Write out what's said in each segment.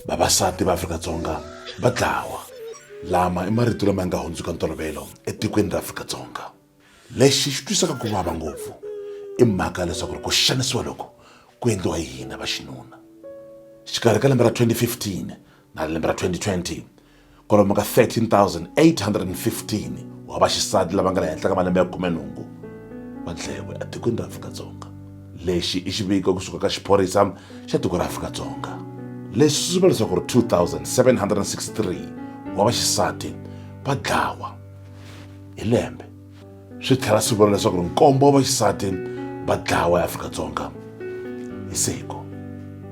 Vavasati va Afrika-Dzonga va dlawa. Lama i marito lama nga hundzuka ntolovelo etikweni ra Afrika-Dzonga. Lexi xi twisaka ku vava ngopfu i mhaka ya leswaku ku xanisiwa loko ku endliwa hi hina va xinuna. Xikarhi ka lembe ra 2015 na lembe ra 2020 kwalomu ka 13,815 wa vaxisati lava nga le henhla ka malembe ya 18 va dlayiwe etikweni ra Afrika-Dzonga. Lexi i xiviko kusuka ka xiphorisa xa tiko ra Afrika-Dzonga. Leswi swi vula leswaku ri 2,763 wa vaxisati va dlawa hi lembe. Swi tlhela swi vula leswaku nkombo wa vaxisati va dlawa eAfrika-Dzonga hi siku.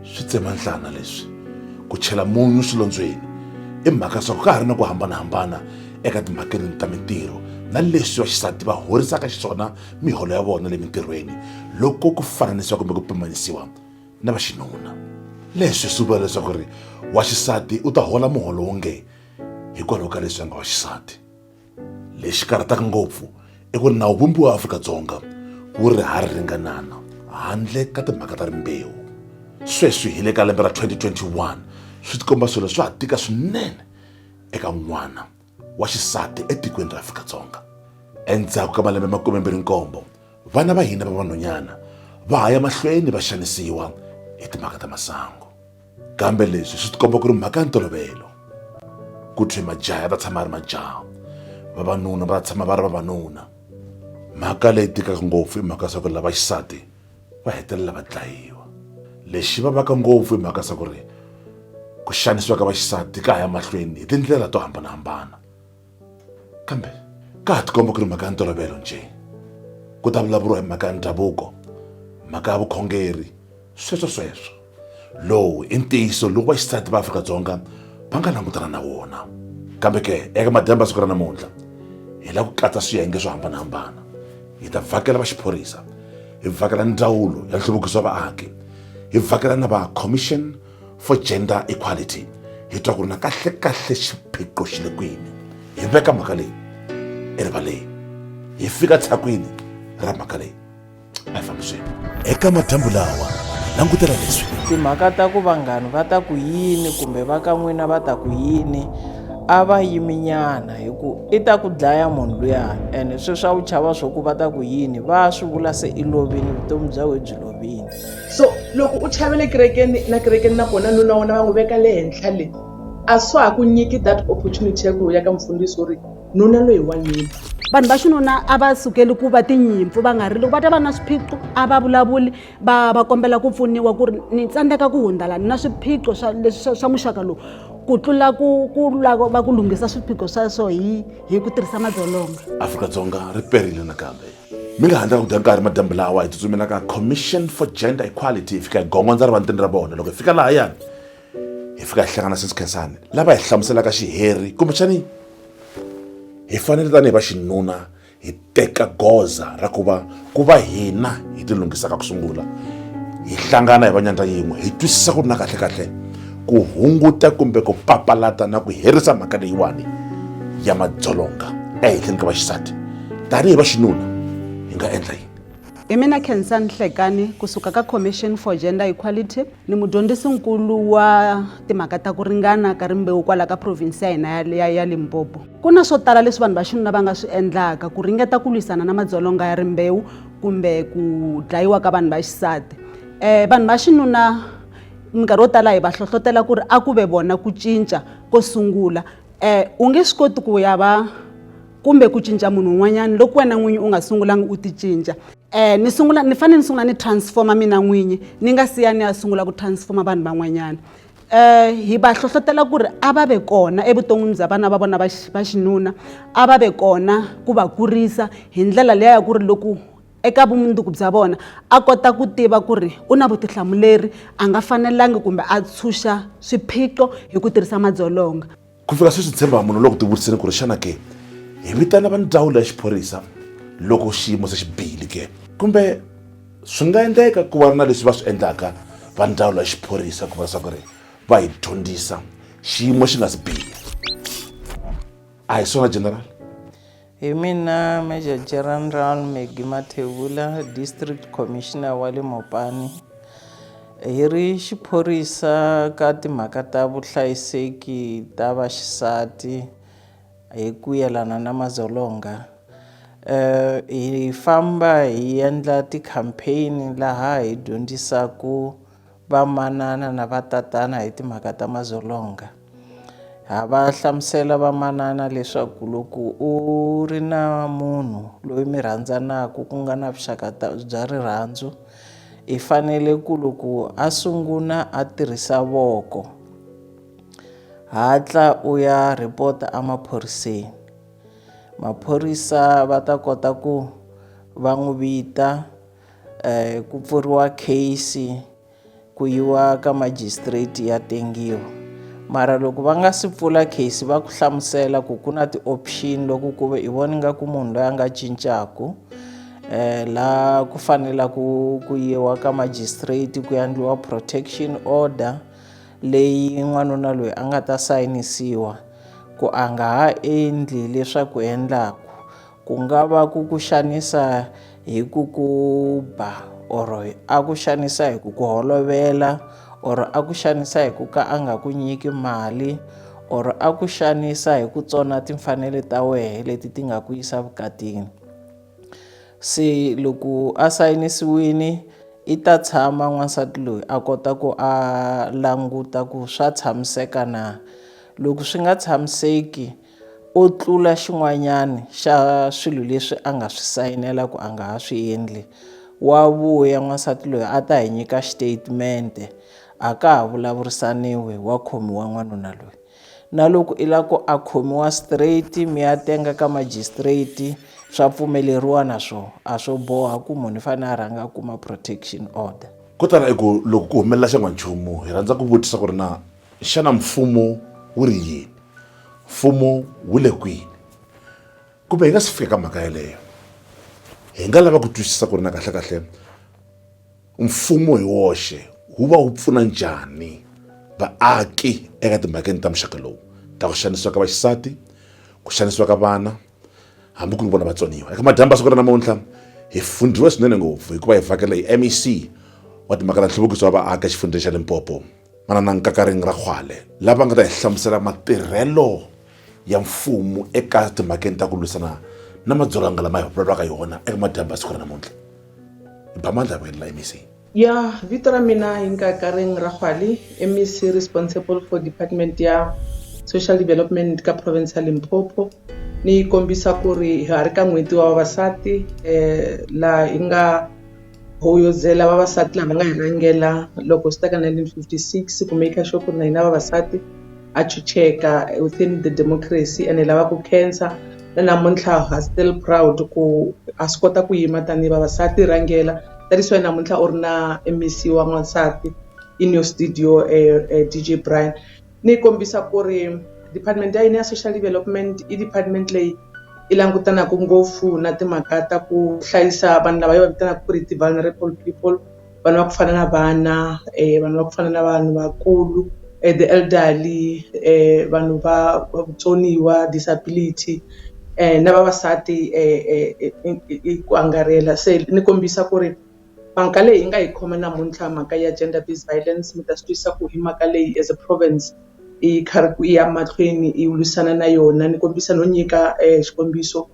Swi tsema nhlana leswi. Ku chela munyu swilondzweni i mhaka leswaku ka ha ri na ku hambanahambana eka timhakeni ta mintirho na leswi vaxisati va horisaka xiswona miholo ya vona le mintirhweni loko ku fananisiwa kumbe ku pimanisiwa na vaxinuna. Leswi swi vula leswaku ri wa xisati u ta hola muholo wonge hikwalaho ka leswi a nga wa xisati. Lexi karhataka ngopfu i ku ri nawu vumbiwa wa Afrika-Dzonga wu ri ha ri ringanana handle ka timhaka ta rimbewu. Sweswi hi le ka lembe ra 2021 swi tikomba swilo swa ha tika swinene eka n'wana wa xisati etikweni ra Afrika-Dzonga. Endzhaku ka malembe ma 27 vana va hina va vanhwanyana va ha ya mahlweni va xanisiwa hi timhaka ta masangu. Kambe leswi swi tikomba ku ri mhaka ya ntolovelo. Ku thwe majaha ya ta tshama ya ri majaha, vavanuna va ta tshama va ri vavanuna. Mhaka leyi tikaka ngopfu i mhaka swa ku lava xisati va hetelela va dlayiwa. Lexi vavaka ngopfu i mhaka swa ku ri ku xanisiwa ka vaxisati ka ha ya mahlweni hi tindlela to hambanahambana. Kambe ka ha tikomba ku ri mhaka ya ntolovelo njhe. Ku ta vulavuriwa hi mhaka ya ndhavuko, mhaka ya vukhongeri, sweswo sweswo. Lowu i ntiyiso lowu vaxisati va Afrika-Dzonga va nga langutana na wona. Kambe ke eka madyambu ya siku ra namuntlha hi lava ku katsa swiyenge swo hambanahambana. Hi ta vhakela va xiphorisa, hi vhakela ndzawulo ya nhluvukiso wa vaaki, hi vhakela na va Commission for Gender Equality hi twa ku ri na kahlekahle xiphiqo xi le kwini. Hi veka mhaka leyi erivaleni, hi fika tshakwini ra mhaka leyi. A hi fambiseni eka madyambu lawa langutela leswi. Timhaka ta ku vanghani va ta ku yini kumbe va ka n'wina va ta ku yini a va yiminyana hi ku i ta ku dlaya munhu luya ene sweswi a wu chava swo ku va ta ku yini va swi vula se i lovini vutomi bya wena byi lovini. So loko u chavele kerekeni na kerekeni na kona nuna wa wena va n'wi veka le henhla le a swa ha ku nyiki that opportunity ya ku ya ka mufundhisi u ri nuna loyi wa nyika. Vanhu va xinuna a va sukeli ku va tinyimpfu va nga ri loko va ta va na swiphiqo a va vulavuli va va kombela ku pfuniwa ku ri ni tsandzeka ku hundza la ni na swiphiqo swa leswi swa muxaka lowu ku tlula ku ku lava ku lunghisa swiphiqo sweswo hi hi ku tirhisa madzolonga. Afrika-Dzonga ri perile nakambe. Mi nga handle ka ku dya nkarhi madyambu lawa hi tsutsumela ka Commission for Gender Equality hi fika hi gongondza rivantini ra vona. Loko hi fika lahayani hi fika hi hlangana Sesi Khensani lava hi hlamuselaka xiheri kumbexani hi fanele tanihi va xinuna hi teka goza ra ku va ku va hina hi ti lunghisaka ku sungula hi hlangana hi va nyandza yin'we hi twisisa ku ri na kahlekahle ku hunguta kumbe ku papalata na ku herisa mhaka leyiwani ya madzolonga ehenhleni ka vaxisati tanihi va xinuna hi nga endla yini. Hi mina Khensani Hlekani kusuka ka Commission for Gender Equality ni mudyondzisinkulu wa timhaka ta ku ringana ka rimbewu kwala ka province ya hina ya, ya, ya Limpopo. Ku na swo tala leswi vanhu va xinuna va nga swi endlaka ku ringeta ku lwisana na madzolonga ya rimbewu kumbe ku dlayiwa ka vanhu va xisati. Vanhu va xinuna minkarhi yo tala hi va hlohlotela ku ri a ku ve vona ku cinca ko sungula. U nge swi koti ku ya va kumbe ku cinca munhu un'wanyana loko wena n'winyi u nga sungulanga u ti cinca. Ni sungula ni fanele ni sungula ni transforma mina n'winyi ni nga siya ni ya sungula ku transforma vanhu van'wanyana. Hi va hlohlotela ku ri a va ve kona evuton'wini bya vana va vona va xinuna, a va ve kona ku va kurisa hi ndlela liya ya ku ri loko eka vumundzuku bya vona a kota ku tiva ku ri u na vutihlamuleri a nga fanelangi kumbe a tshunxa swiphiqo hi ku tirhisa madzolonga. Ku fika sweswi tshemba munhu loko tivutiseni ku ri xana ke hi vitana va ndzawulo ya xiphorisa loko xiyimo se xi bihile ke kumbe swi nga endleka ku va na leswi va swi endlaka va ndzawulo ya xiphorisa ku va leswaku ri va hi dyondzisa xiyimo xi nga si biha a hi swona general. Hi mina Major General Maggie Mathebula, District Commissioner wa le Mopani. Hi ri xiphorisa ka timhaka ta vuhlayiseki ta vaxisati hi ku yelana na madzolonga hi famba hi endla ti-campaign laha hi dyondzisaka vamanana na vatatana hi timhaka ta madzolonga. Ha va hlamusela vamanana leswaku loko u ri na munhu loyi mi rhandzanaka ku nga na vuxaka bya rirhandzu i fanele ku loko a sungula a tirhisa voko hatla u ya report-a emaphoriseni. Maphorisa va ta kota ku va n'wi vita ku pfuriwa case ku yiwa ka magistrate ya tengiwa. Mara loko va nga si pfula case va ku hlamusela ku ku na ti-option loko ku ve i vona ingaku munhu loyi a nga cincaku laha ku fanelaka ku yiwa ka magistrate ku ya endliwa protection order leyi n'wanuna loyi a nga ta sayinisiwa ku a nga ha endli leswaku endlaku. Ku nga va ku ku xanisa hi ku ku ba or a ku xanisa hi ku ku holovela or a ku xanisa hi ku ka a nga ku nyiki mali or a ku xanisa hi ku tsona timfanelo ta wehe leti ti nga ku yisa vukatini. Se loko a sayinisiwile i ta tshama n'wansati loyi a kota ku a languta ku swa tshamiseka na. Loko swi nga tshamiseki o tlula xin'wanyana xa swilo leswi a nga swi sayinela ku a nga ha swi endli wa vuya n'wansati loyi a ta hi nyika xitetimende a ka ha vulavurisaniwi wa khomiwa n'wanuna loyi na loko i lava ku a khomiwa straight mi ya tenga ka magistrate swa pfumeleriwa na swona a swo boha ku munhu i fanele a rhanga a kuma protection order. Ko tala i ku loko ku humelela xan'wanchumu hi rhandza ku vutisa ku ri na xana mfumo wu ri yini? Mfumo wu le kwini? Kumbe hi nga si fika ka mhaka yeleyo, hi nga lava ku twisisa ku ri na kahlekahle mfumo hi woxe wu va wu pfuna njhani vaaki eka timhakeni ta muxaka lowu ta ku xanisiwa ka vaxisati, ku xanisiwa ka vana, hambi ku ri vona vatsoniwa. Eka madyambu ya siku ra namuntlha hi fundhiwe swinene ngopfu hikuva hi vhakela hi MEC wa timhaka ta nhluvukiso wa vaaki exifundzheni xa Limpopo. Manana Nkakaring Rakgwale, lava nga ta hi hlamusela matirhelo ya mfumo eka timhakeni ta ku lwisana na madzolonga lama hi vulavulaka hi wona eka madyambu ya siku ra namuntlha. Hi ba mandla hi vuyelela MEC. Ya, vito ra mina i Nkakaring Rakgwale, MEC responsible for department ya Social Development ka province ya Limpopo. Ni kombisa ku ri ha ri ka n'hweti wa vavasati laha hi nga hoyozela vavasati lava nga hi rhangela loko swi ta ka 1956 ku make sure ku ri na hina vavasati ha chucheka within the democracy and hi lava ku khensa na namuntlha ha still proud ku ha swi kota ku yima tanihi vavasati rhangela that is why namuntlha u ri na MEC wa n'wansati in your studio DJ Brian. Ni kombisa ku ri department ya hina ya social development i department leyi i langutanaka ngopfu na timhaka ta ku hlayisa vanhu lava hi va vitanaka ku ri ti-vulnerable people vanhu va ku fana na vana vanhu va ku fana na vanhu vakulu the elderly vanhu va vutsoniwa disability na vavasati hi ku angarhela se ni kombisa ku ri Mhaka leyi hi nga yi khoma namuntlha mhaka ya gender based violence mi ta swi twisisa ku hi mhaka leyi as a province yi karhi ku ya mahlweni yi lwisana na yona ni kombisa no nyika xikombiso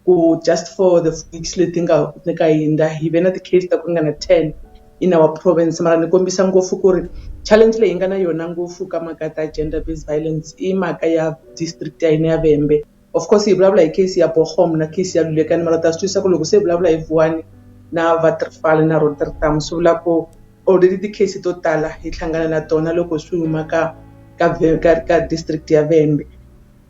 ku just for the weeks leti nga ka hindza hi ve na ti-case ta ku ringana 10 in our province mara ni kombisa ngopfu ku ri challenge leyi hi nga na yona ngopfu ka mhaka ta gender based violence i mhaka ya district ya hina ya Vhembe. Of course hi vulavula hi case ya Bochum na case ya Lulekani mara ta swi twisisa ku loko se hi vulavula hi Vuwani na Waterval na Rotterdam swi vula ku already ti-case to tala hi hlangana na tona loko swi huma ka ka ka ka district ya Vhembe.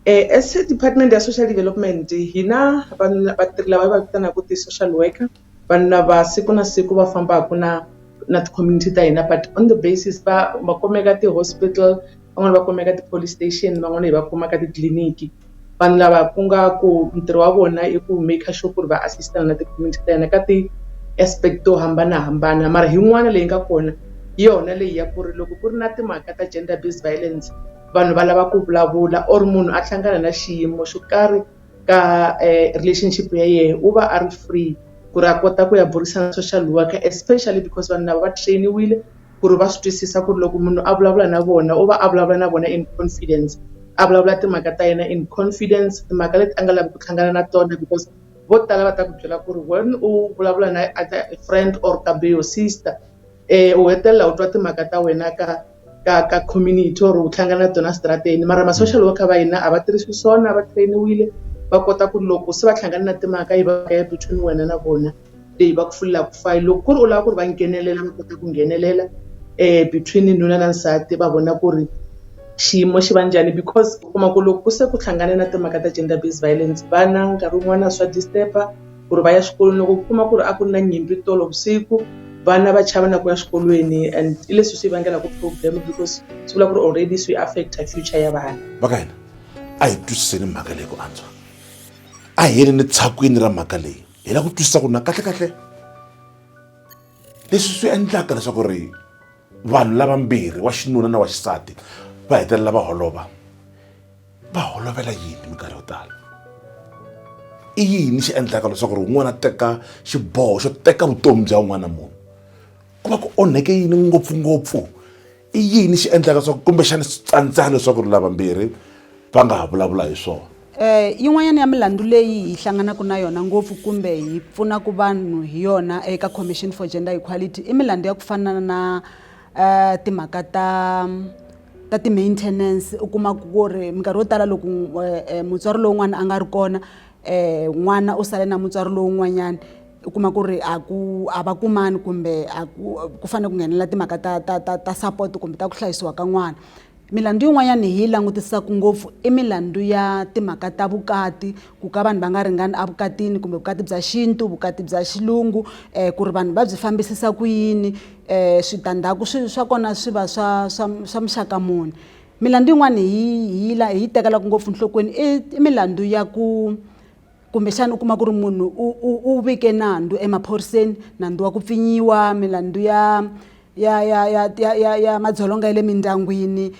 As department ya social development hina vanhu vatirhi lava hi va vitanaka ti-social worker vanhu lava siku na siku va fambaka na na ti-community ta hina but on the basis va va kumeka ti-hospital van'wani va kumeka ti-police station van'wani hi va kuma ka titliliniki vanhu lava ku nga ku ntirho wa vona i ku make sure ku ri va assist-ana na ti-community ta hina ka ti-aspect to hambanahambana mara yin'wana leyi nga kona hi yona leyi ya ku ri loko ku ri na timhaka ta gender based violence vanhu va lava ku vulavula or munhu a hlangana na xiyimo xo karhi ka relationship ya yena u va a ri free ku ri a kota ku ya burisana social worker especially because vanhu lava va train-iwile. Ku ri va swi twisisa ku ri loko munhu a vulavula na vona u va a vulavula na vona in confidence, a vulavula timhaka ta yena in confidence, timhaka leti a nga lavi ku hlangana na tona, because vo tala va ta ku byela ku ri when u vulavula na either a friend or kambe your sister, u hetelela u twa timhaka ta wena ka community or u hlangana na tona strateni. Mara ma-social worker va hina a va tirhisi swona, va train-iwile, va kota ku loko se va hlangana na timhaka yi va ya between wena na vona, leyi va ku pfulelaka file. Loko ku ri u lava ku ri va nghenelela, va kota ku nghenelela between nuna na nsati, va vona ku ri xiyimo xi va njhani, because u kuma ku loko ku se ku hlangane na timhaka ta gender based violence, vana nkarhi wun'wana swa disturb-a ku ri va ya xikolweni. Loko u kuma ku ri a ku ri na nyimpi tolo vusiku, vana va chava na ku ya xikolweni, and i leswi swi vangelaka problem, because swi vula ku ri already swi affect-a future ya vana. Va ka hina a hi twisiseni mhaka leyi ku antswa, a hi yeni ni tshakwini ra mhaka leyi, hi lava ku twisisa ku na kahlekahle leswi swi endlaka leswaku ri vanhu lavambirhi, wa xinuna na wa xisati, va hetelela va holova, va holovela yini minkarhi yo tala? I yini xi endlaka leswaku ri un'wana a teka xiboho xo teka vutomi bya un'wana munhu? Ku va ku onheke yini ngopfungopfu? I yini xi endlaka leswaku kumbexana swi tsandzaka leswaku ri lavambirhi va nga ha vulavula hi swona? Yin'wanyana ya milandzu leyi hi hlanganaka na yona ngopfu kumbe hi pfunaka vanhu hi yona eka Commission for Gender Equality i milandzu ya ku fana na timhaka ta ti-maintenance. U kuma ku ri minkarhi yo tala loko mutswari lowun'wana a nga ri kona, n'wana u sale na mutswari lowun'wanyana, u kuma ku ri a ku a va kumani, kumbe a ku fanele ku nghenelela timhaka ta support kumbe ta ku hlayisiwa ka n'wana. Milandzu yin'wanyana hi yi langutisaka ngopfu i milandzu ya timhaka ta vukati, ku ka vanhu va nga ringani evukatini, kumbe vukati bya xintu, vukati bya xilungu, ku ri vanhu va byi fambisisa ku yini, switandzhaku swa kona swi va swa muxaka muni. Milandzu yin'wana hi yi tekelaka ngopfu enhlokweni i milandzu ya ku kumbexana u kuma ku ri munhu u vike nandzu emaphoriseni, nandzu wa ku pfinyiwa, milandzu ya madzolonga ya le mindyangwini,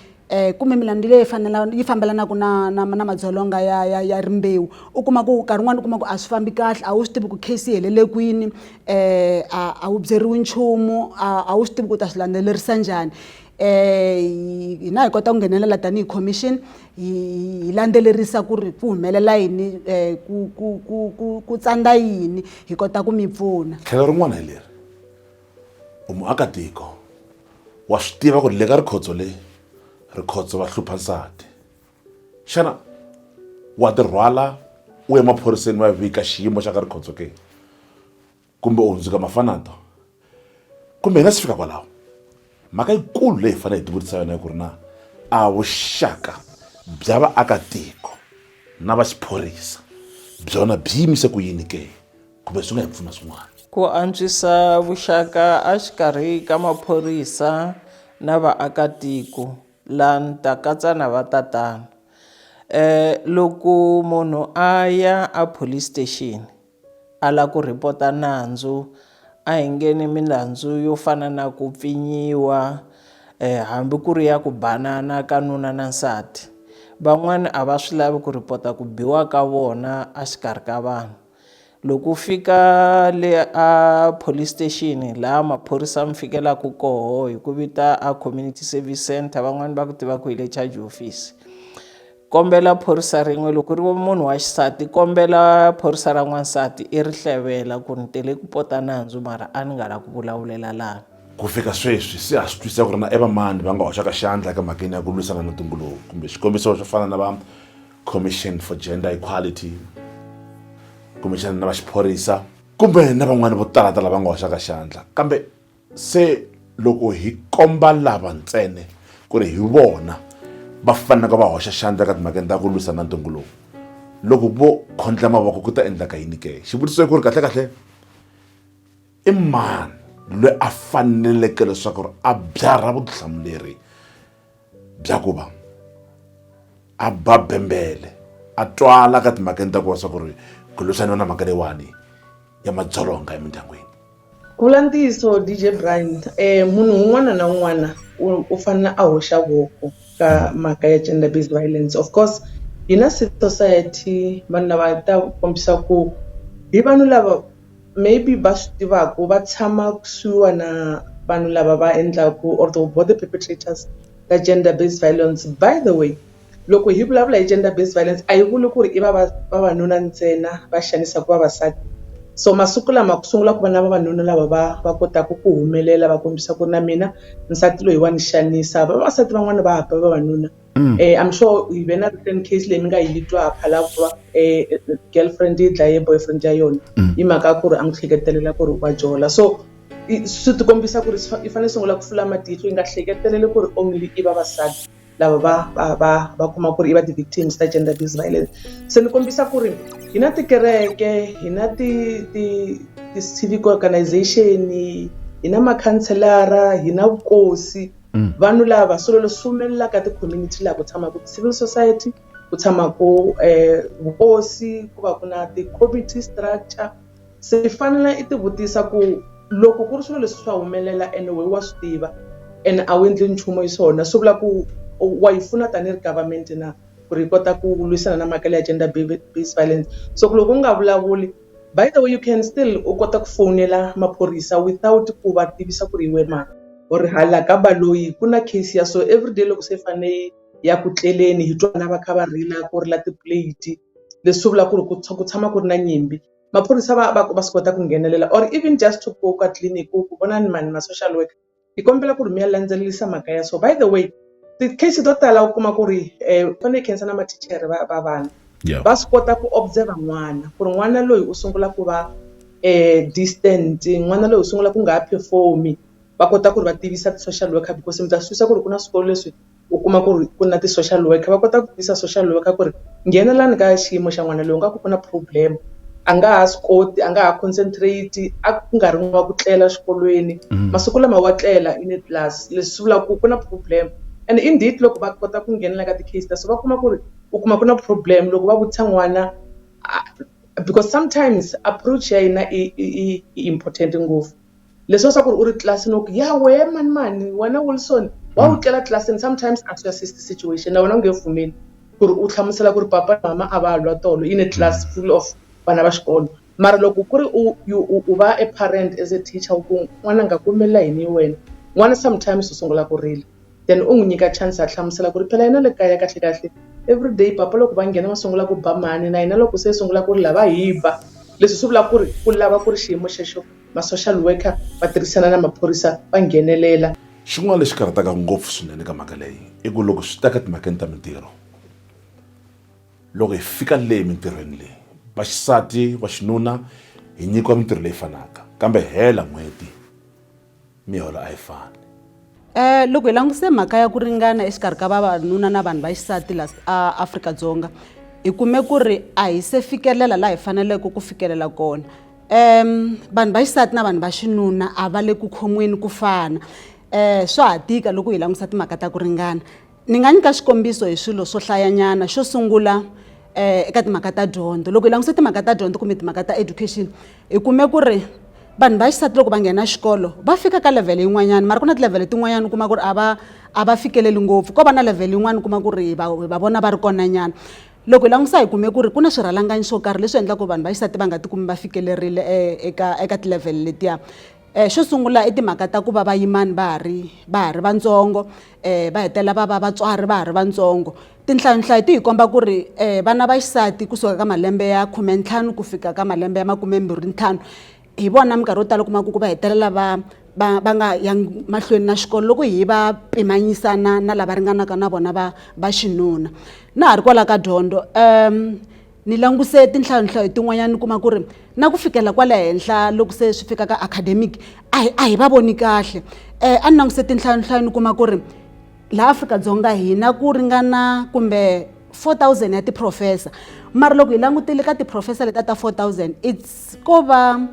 kumbe milandzu leyi fanela yi fambelanaka na madzolonga ya rimbewu. U kuma ku nkarhi wun'wani u kuma ku a swi fambi kahle, a wu swi tivi ku case yi helele kwini, a wu byeriwi nchumu, a wu swi tivi ku u ta swi landzelerisa njhani. Hina hi kota ku nghenelela tanihi commission, hi landzelerisa ku ri ku humelela yini, ku tsandza yini, hi kota ku mi pfuna. Tlhelo rin'wana hi leri, u muakatiko, wa swi tiva ku ri le ka rikhotso le, rikhotso va hlupha nsati. Xana wa ti rhwala u ya maphoriseni va vika xiyimo xa ka rikhotso ke, kumbe u hundzuka mafanato? Kumbe hi nga si fika kwalaho, mhaka yikulu leyi hi fanele hi tivutisa yona ku ri na a vuxaka bya vaakatiko na va xiphorisa byona byi yimise ku yini ke, kumbe swi nga hi pfuna swin'wana? Ku antswisa vuxaka exikarhi ka maphorisa na vaakatiko, laha ni ta katsa na va tatana. Loko munhu a ya a police station a lava ku report-a nandzu, a hi nge ni milandzu yo fana na ku pfinyiwa, hambi ku ri ya ku banana ka nuna na nsati, van'wani a va swi lavi ku report-a ku biwa ka vona exikarhi ka vanhu. Loko u fika le a police station laha maphorisa mi fikelaka koho hi ku vita a community service center, van'wani va ku tiva ku hi le charge office, kombela phorisa rin'we. Loko ri munhu wa xisati, kombela phorisa ra n'wansati i ri hlevela ku ni tele ku pota nandzu, mara a ni nga la ku vulavulela lani. Ku fika sweswi se ha swi twisisa ku ri na i vamani va nga hoxaka xandla eka mhakeni ya ku lwisana na ntungu lowu, kumbe xikombiso xo fana na va Commission for Gender Equality, kumbexana na va xiphorisa, kumbe na van'wani vo tala tala va nga hoxaka xandla. Kambe se loko hi komba lava ntsena ku ri hi vona va faneleke va hoxa xandla ka timhakeni ta ku lwisana na ntungu lowu, loko vo khondla mavoko ku ta endleka yini ke? Xivutiso i ku ri kahlekahle i mani loyi a faneleke leswaku ri a byarha vutihlamuleri bya ku va a ba bembele a twala ka timhakeni ta ku va swa ku ri ku lwisaniwa na mhaka leyiwani ya madzolonga emindyangwini? Ku vula ntiyiso DJ Brian, munhu un'wana na un'wana u fanele a hoxa voko ka mhaka ya gender based violence. Of course hina civil society vanhu lava ta kombisa ku hi vanhu lava maybe va swi tivaka, va tshama kusuhi na vanhu lava va endlaku or the both the perpetrators ta gender based violence. By the way, loko hi vulavula hi gender based violence a hi vuli ku ri i vavanuna ntsena va xanisaka vavasati. So masiku lama ku sungula ku va na vavanuna lava va kotaka ku humelela va kombisa ku ri na mina nsati loyi wa ni xanisa. Vavasati van'wana va ba vavanuna. I'm sure hi ve na recent case leyi mi nga yi twa Phalaborwa, girlfriend yi dlaye boyfriend ya yona hi mhaka ya ku ri a n'wi hleketelela ku ri wa jola. So swi ti kombisa ku ri i fanele sungula ku pfula matihlo, yi nga hleketeleli ku ri only i vavasati lava va kuma ku ri i va ti-victims ta gender based violence. Se ni kombisa ku ri hi na tikereke, hi na ti-civic organization, hi na makhanselara, hi na vukosi. Vanhu lava swilo leswi humelelaka ti-community laha ku tshamaka civil society, ku tshamaka vukosi, ku va ku na ti-committee structure. Se i fanele i ti vutisa ku loko ku ri swilo leswi swa humelela ene wehe wa swi tiva ene a wu endli nchumu hi swona, swi vula ku wa yi pfuna tanihi ri government na ku ri yi kota ku lwisana na mhaka leya gender based violence. So ku loko u nga vulavuli, by the way, you can still u kota ku fowunela maphorisa without ku va tivisa ku ri hi we mani, or hala ka Baloyi ku na case ya so. Everyday loko se fane ya ku tleleni hi twa vana va kha va rila, ku rila ti-plate, leswi swi vula ku ri ku tshama ku ri na nyimpi. Maphorisa va swi kota ku nghenelela, or even just to go ka clinic ku vonani mani ma social worker, hi kombela ku ri mi ya landzelerisa mhaka ya so. By the way, ti-case to tala u kuma ku ri fanele hi khensa na mathichere va vana, va swi kota ku observe n'wana ku ri n'wana loyi u sungula ku va distant, n'wana loyi u sungula ku nga ha perform-i. Va kota ku ri va tivisa ti-social worker, because mi ta swi twisisa ku ri ku na swikolo leswi u kuma ku ri ku na ti-social worker. Va kota ku tivisa social worker ku ri nghenelani ka xiyimo xa n'wana loyi, nga ku ku na problem, a nga ha swi koti, a nga ha concentrate, a ku nga ri wa ku tlela xikolweni, masiku lama wa tlela in a class, leswi swi vulaka ku ku na problem. And indeed, loko va kota ku nghenela ka ti-case ta so, va kuma ku ri u kuma ku na problem. Loko va vutisa n'wana, because sometimes approach ya hina i important ngopfu. Leswiya swa ku ri u ri tlilasini u ku ya wehe mani mani, wena Wilson wa wu tlela tlilasini, sometimes a swi assist situation. Na wena u nge pfumeli ku ri u hlamusela ku ri papa na mama a va lwa tolo in a class full of vana va xikolo. Mara loko ku ri u va a parent, as a teacher, u ku n'wana nga kumelela yini hi wena n'wana, sometimes u sungula ku rila, then u n'wi nyika chance a hlamusela ku ri phela yena le kaya kahle kahle everyday papa loko va nghena va sungula ku ba mhani, na hina loko se sungula ku rila va hi ba. Leswi swi vula ku ri ku lava ku ri xiyimo xexo ma social worker va tirhisana na maphorisa va nghenelela. Xin'wana lexi karhataka ngopfu swinene ka mhaka leyi i ku loko swi ta ka timhakeni ta mintirho, loko hi fika le mintirhweni leyi, vaxisati vaxinuna hi nyikiwa mintirho leyi fanaka, kambe hela n'hweti miholo a yi fani. Loko hi langutise mhaka ya ku ringana exikarhi ka vavanuna na vanhu va xisati la Afrika-Dzonga, hi kume ku ri a hi se fikelela laha hi faneleke ku fikelela kona. Vanhu va xisati na vanhu va xinuna a va le ku khomiweni ku fana. Swa ha tika loko hi langutisa timhaka ta ku ringana. Ni nga nyika xikombiso hi swilo swo hlayanyana. Xo sungula, eka timhaka ta dyondzo, loko hi langutisa timhaka ta dyondzo kumbe timhaka ta education, hi kume ku ri vanhu va xisati loko va nghena xikolo va fika ka level yin'wanyana, mara ku na ti-level tin'wanyana u kuma ku ri a va fikeleli ngopfu. Ko va na level yin'wana u kuma ku ri va vona va ri kona nyana. Loko hi langutisa hi kume ku ri ku na swirhalanganyi swo karhi leswi endlaka ku vanhu va xisati va nga tikumi va fikelerile eka ti-level letiya. Xo sungula i timhaka ta ku va vayimani va ha ri vatsongo, va hetelela va va vatswari va ha ri vatsongo. Tinhlayonhlayo ti hi komba ku ri vana va xisati kusuka ka malembe ya 15 ku fika ka malembe ya 25 hi vona minkarhi yo tala u kuma ku va hetelela va nga yangi mahlweni na xikolo loko hi va pimanyisa na lava ringanaka na vona va xinuna. Na ha ri kwala ka dyondzo, ni languse tinhlayonhlayo tin'wanyana, ni kuma ku ri na ku fikela kwale henhla loko se swi fika ka academic a hi va voni kahle. A ni languse tinhlayonhlayo, ni kuma ku ri laha Afrika-Dzonga hina ku ringana kumbe 4000 ya ti-professor, mara loko hi langutile ka ti-professor letiya ta 4000, it's ko va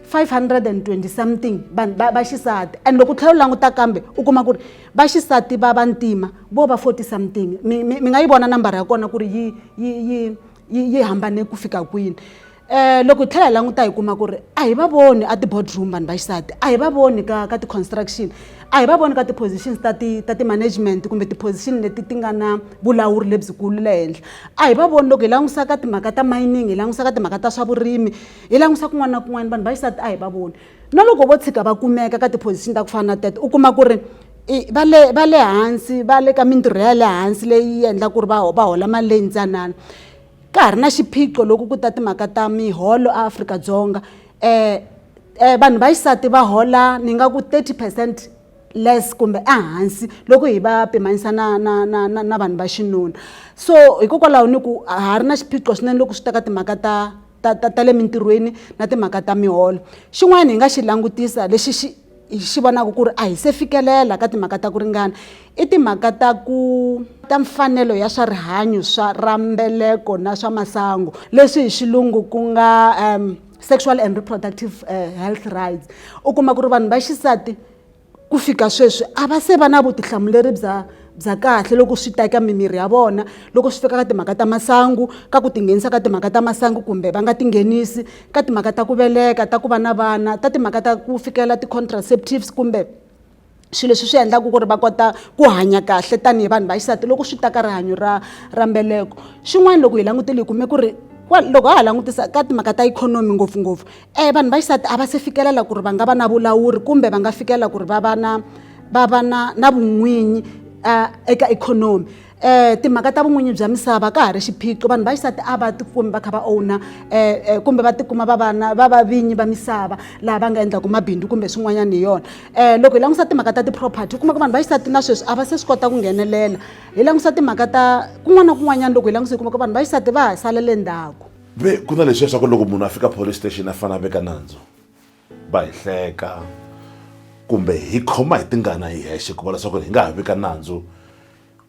520 something vanhu va xisati. And loko u tlhela u languta kambe u kuma ku ri va xisati va vantima vo va 40 something. Mi nga yi vona nambara ya kona ku ri yi hambane ku fika kwini. Loko hi tlhela hi languta hi kuma ku ri a hi va voni a ti-boardroom vanhu va xisati, a hi va voni ka ti-construction, a hi va voni ka ti-positions ta ti-management kumbe ti-position leti ti nga na vulawuri lebyikulu le henhla. A hi va voni loko hi langusa ka timhaka ta mining, hi langusa ka timhaka ta swa vurimi, hi langusa kun'wana na kun'wana, vanhu va xisati a hi va voni. Na loko vo tshika va kumeka ka ti-position ta ku fana na teto, u kuma ku ri va le hansi, va le ka mintirho ya le hansi leyi endlaka ku ri va hola mali leyi ntsanana. Ka ha ri na xiphiqo loko ku ta timhaka ta miholo eAfrika-Dzonga. Vanhu va xisati va hola ni nga ku 30% less kumbe ehansi loko hi va pimanisa na vanhu va xinuna. So hikokwalaho ni ku ha ri na xiphiqo swinene loko swi ta ka timhaka ta le mintirhweni na timhaka ta miholo. Xin'wana hi nga xi langutisa lexi xi hi xi vonaka ku ri a hi se fikelela ka timhaka ta ku ringana i timhaka ta ku ta mfanelo ya swa rihanyo swa ra mbeleko na swa masangu, leswi hi xilungu ku nga sexual and reproductive health rights. U kuma ku ri vanhu va xisati ku fika sweswi a va se va na vutihlamuleri bya kahle loko swi ta eka mimiri ya vona, loko swi fika ka timhaka ta masangu, ka ku tinghenisa ka timhaka ta masangu kumbe va nga tinghenisi, ka timhaka ta ku veleka, ta ku va na vana, ta timhaka ta ku fikela ti-contraceptives kumbe swilo leswi swi endlaka ku ri va kota ku hanya kahle tanihi vanhu va xisati loko swi ta ka rihanyo ra mbeleko. Xin'wana loko hi langutile hi kume ku ri loko ha ha langutisa ka timhaka ta ikhonomi ngopfungopfu, vanhu va xisati a va se fikelela ku ri va nga va na vulawuri kumbe va nga fikelela ku ri va va na vun'winyi eka ikhonomi. Timhaka ta vun'winyi bya misava ka ha ri xiphiqo, vanhu va xisati a va tikumi va kha va owner kumbe va tikuma va va na va va vinyi va misava laha va nga endlaka mabindzu kumbe swin'wanyana hi yona. Loko hi langusa timhaka ta ti-property, u kuma ku vanhu va xisati na sweswi a va se swi kota ku nghenelela. Hi langusa timhaka ta kun'wana na kun'wanyana, loko hi langusa hi kuma ku vanhu va xisati va ha salele ndzhaku. Ve ku na leswiya swa ku loko munhu a fika police station a fanele a veka nandzu, va hi hleka kumbe hi khoma hi tingana hi hexe ku va leswaku hi nga ha vika nandzu,